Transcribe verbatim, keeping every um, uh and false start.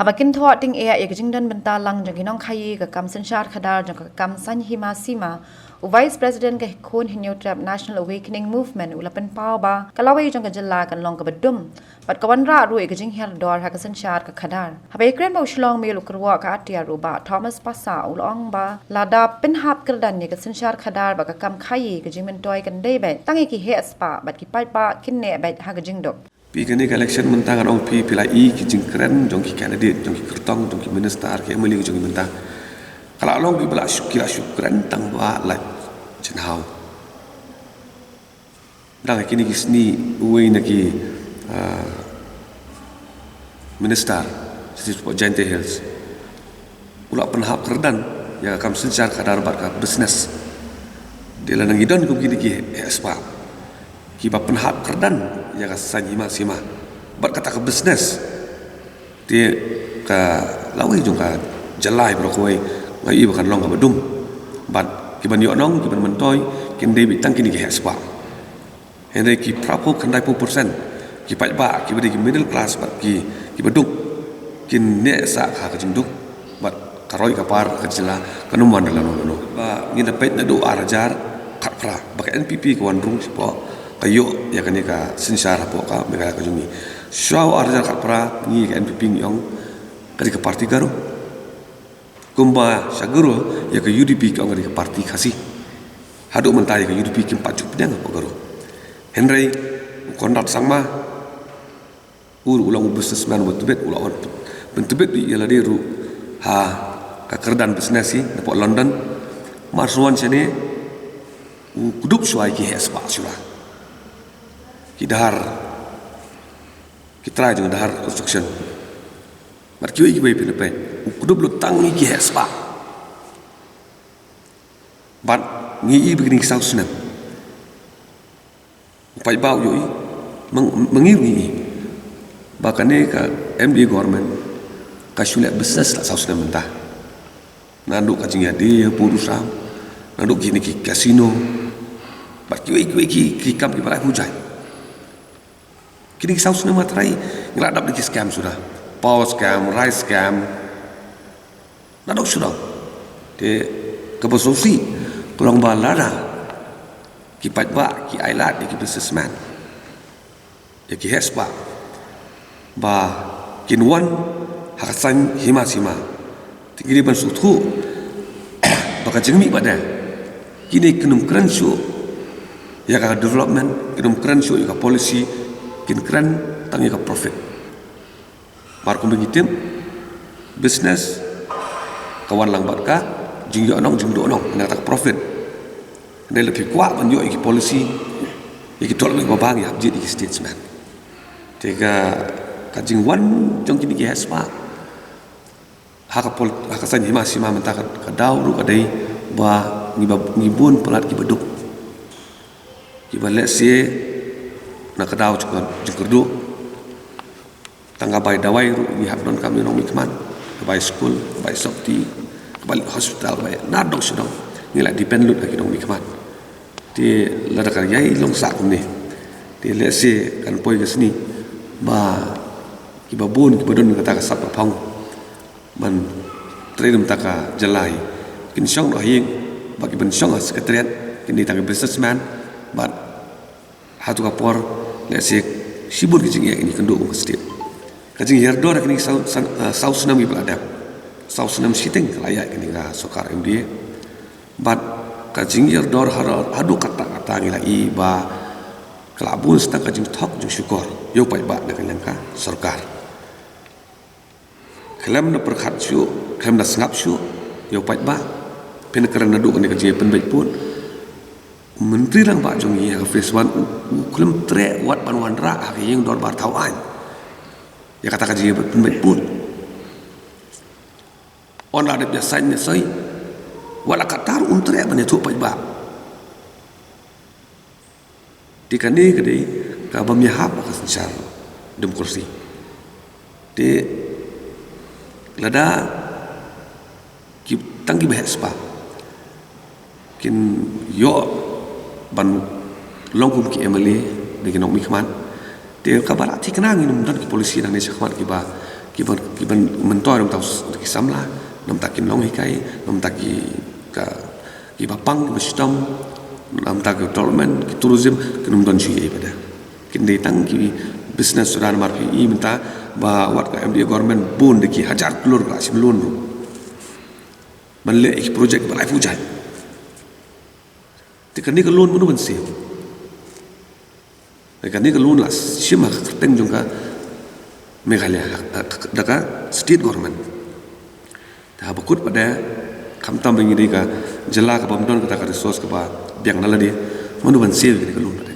Haba kynthoh tyngeh ïa ka jingdon bynta lang jong ki nongkhaii ka kam synshar khadar jong ka kam saiñ hima sima, u Vice President ka Khun Hynñiewtrep National Awakening Movement u la pynpaw ba ka lawei jong ka jylla kan long kaba dum bad ka wanrah ruh ïa ka jinghiar dor ha ka synshar ka khadar. Haba ïakren bad u Shillong Mail u kyrwoh ka atiar u Bah Thomas Passah u la ong ba lada pynhap kyrdan ïa ka synshar khadar bad ka kam khaii, ka jingmyntoi kan dei beit tang ïa ki heh spah bad ki paidbah kin neh beit ha ka jingduk. Phi, kane ka election mynta ngan ong phi, phi la i ki jingkren jong ki candidate, jong ki kyrtong, jong ki minister, ki M L A jong ki mynta. Ka la long kiba la shu, ki la shu kren tang ba la jynhaw. Dang ha kine ki sngi uwei na ki, ah, minister, shisha spot Jaintia Hills, u la pynhap kyrdan ïa ka kam synshar khadar bad ka business. Te lada ngi don kum kine ki heh spah kiba pynhap kyrdan ïa ka saiñ hima sima bad kata ka business, te ka lawei jong ka jylla baroh kawei nga i ba kan long kaba dum. Bad kiban ïoh nong, kiban myntoi kin dei beit tang kine ki heh spah. Hynrei ki phraphew khyndai phew percent ki paidbah kiba dei ki middle class bad ki, kiba duk, kin neh sah ha ka jingduk bad ka roi ka par ka jylla kan ym wan da lano lano. Ba ngi da peit naduh ar hajar khatphra ba ka N P P ka wan rung shapoh, ka ïoh ïa kane ka synshar hapoh ka Meghalaya ka jong ngi. Shuwa u ar hajar khatphra ngi ka N P P ngi ong ka dei ka party Garo. Kumba sha Garo ïa ka U D P ki ong ka dei ka party Khasi. Haduh mynta ïa ka U D P kim pat ju pdiang hapoh Garo. Hynrei u Conrad Sangma, u ruh u long u businessman uba tbit, u la wan pyntbit ïa lade ruh ha ka kyrdan business hi napoh London. Mar shu wan shane u kdup shuwa ïa ki heh spah shuwa. Ki dahar, ki trai jong dahar construction. Bad kiwei kiwei phin peit, u kdup lut tang ïa ki heh spah. Bad ngi i ba kine ki saw snem. U paidbah u ïohi, ma ngi ruh ngi i ba kane ka M D A government ka shu leh business la saw snem mynta. Naduh ka jingïadei ïa Pudusam, naduh kine ki casino bad kiwei kiwei ki, ki kam kiba la hujai. Kine ki saw snem ha trai ngi la dap da ki scam suda. Power scam, rice scam. Naduh shuh. Te kaba sngewsih ka long ba lada ki paidbah ki ailad ïa ki businessman, ïa ki heh spah ba kin wan ha ka saiñ hima sima. Te ngi dei ban sngewthuh ba ka jingmih ba dang kine kin ym kren shuh ïa ka development, kin ym kren shuh ïa ka policy, kin kren tang ïa ka profit. Mar kumba ngi tip, business ka wan lang bad ka jingïoh nong, jingduh nong, kata ka profit. Hynrei lada phi kwah ban ïoh ïa ki policy, ïa ki development ba bang, ïa hap jied ïa ki statesman. Te ka, ka jingwan jong kine ki heh spah ha ka pol-, ha ka saiñ hima sima mynta ka, ka daw ruh ka dei ba ngi ba, ngi bun palat kiba duk, kiba lehse na ka daw jong ka jingkyrduh, tang ka bai dawai ruh ngi hap donkam ïa nongmihkhmat, ka bai skul, ka bai sopti, ka bai hospital, ka bai naduh shuh ngi la depend lut ha ki nongmihkhmat. Te lada ka ïai long sah kumne, te lehse kan poi ka sngi ba kiba bun kiba don kata ka sap ka phong ban trei na bynta ka jylla hi kin shong noh ha ïing, bad kiban shong ha secretariat kin dei tang ki businessman, bad ha tu ka por lehse shibun ki jingeh kin ïakynduh kum ka state. Ka jinghiar dor ha kine ki saw, san, eh, saw snem kiba la dep, saw snem shiteng ka la ïaid kane ka sorkar M D A. Bad ka jinghiar dor haduh, haduh katta katta ngi la i ba ka la bun sa tang ka jingthok jingshukor ïa u paidbah na ka liang ka sorkar. Khlem da pyrkhat shuh, khlem da sngap shuh ïa u paidbah, phin kren naduh kane ka jingïapynbeit pud. U Myntri Rangbah jong ngi ha ka phase one u, u khlem treh wat ban wanrah ha ka ïing dorbar thaw aiñ ïa kata ka jingïapynbeit pud. Ynda la dep ïa saiñ ne soi, wat la katta ruh um treh ban ïathuh paidbah. Te kane ka dei ka bym ïahap ha ka synshar democracy. Te lada ki, tang kiba heh spah kin ïoh ban long kum ki M L A ne ki nongmihkhmat, te kaba la thikna ngin ym don ki policy nangne shakhmat kiba Ki ban, ki ban mentor namta ki samla, namta ki nonghikai, namta ki ka, ki bapang, ki bashitom, namta ki development, ki tourism, ki num don shuh ei bad. Kin dei tang ki business suda namar phi i mynta ba wat ka M D A government bun da ki hajar klur ka sim loan ruh. Man le ki project ba lai phew jait. Te kane ka loan mano ban siew? Kane ka loan la shim ha ka kyrteng jong ka Meghalaya, da ka state government. Te haba kut pat de, khamtam ba ngi dei ka jylla kaba ym don kata ka resource kaba biang na lade, mano ban siew kane ka loan pat?